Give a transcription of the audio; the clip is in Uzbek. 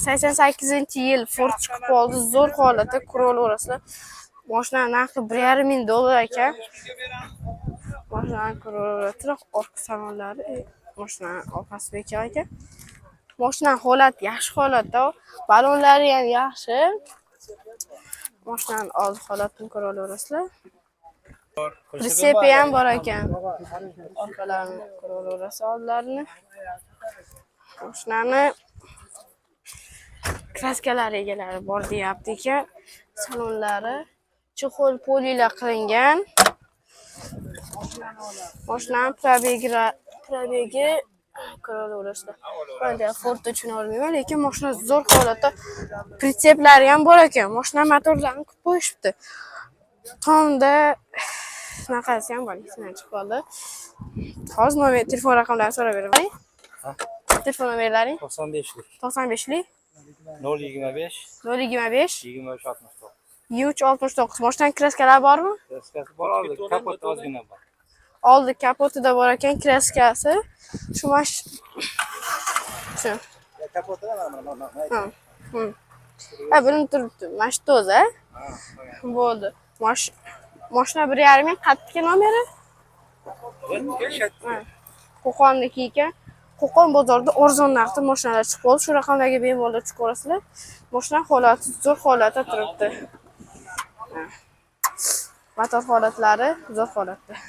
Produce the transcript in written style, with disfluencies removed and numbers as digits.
88-yil Ford chiqib qoldi. Zo'r holatda, ko'raverasizlar. Mashina narxi 1,5 ming dollar ekan. Mashinani ko'raverasizlar. Orqa salonlari, mashina orqasi bekor ekan. Mashina holati yaxshi holatda. Balonlari ham yaxshi. Mashinani oldi holatini ko'raverasizlar. Прицеп i ham bor ekan. Orqalarini ko'raverasiz, oldlarini. Mashinani краска lari egalari bor deyapti ekan. Salonlari чехол пули lar qilingan. Mashinani пробег i ko'raverasizlar. Endi Ford uchun olmayman, lekin mashina zo'r holatda. Прицеп lari ham bor ekan. Mashina motorlarini qilib qo'yishibdi. Tomda shunaqasi ham bor, esimdan chiqib qoldi. Hozir nomer, telefon raqamlarini so'rab beraman. Telefon nomerlaring? 95lik. 95lik. 025. 025. 23 69. 23 69. Mashinani краска lari bormi? Краска si bor, oldi kapot ozgina bor. Oldi kapotida bor ekan краска si. Shu shu. Ha. Ha, bilinib turibdi. Mana shu o'zi, a? Bo'ldi. Moshina 1,5 ming, qayerga nomeri? Ha. Qo'qonniki ekan. Qo'qon bozorida arzon narxda mashinalar chiqib qoldi. Shu raqamlarga bemalol chiqib ko'rasizlar. Mashina holati zo'r holatda turibdi. Ha. Motor holatlari zo'r holatda.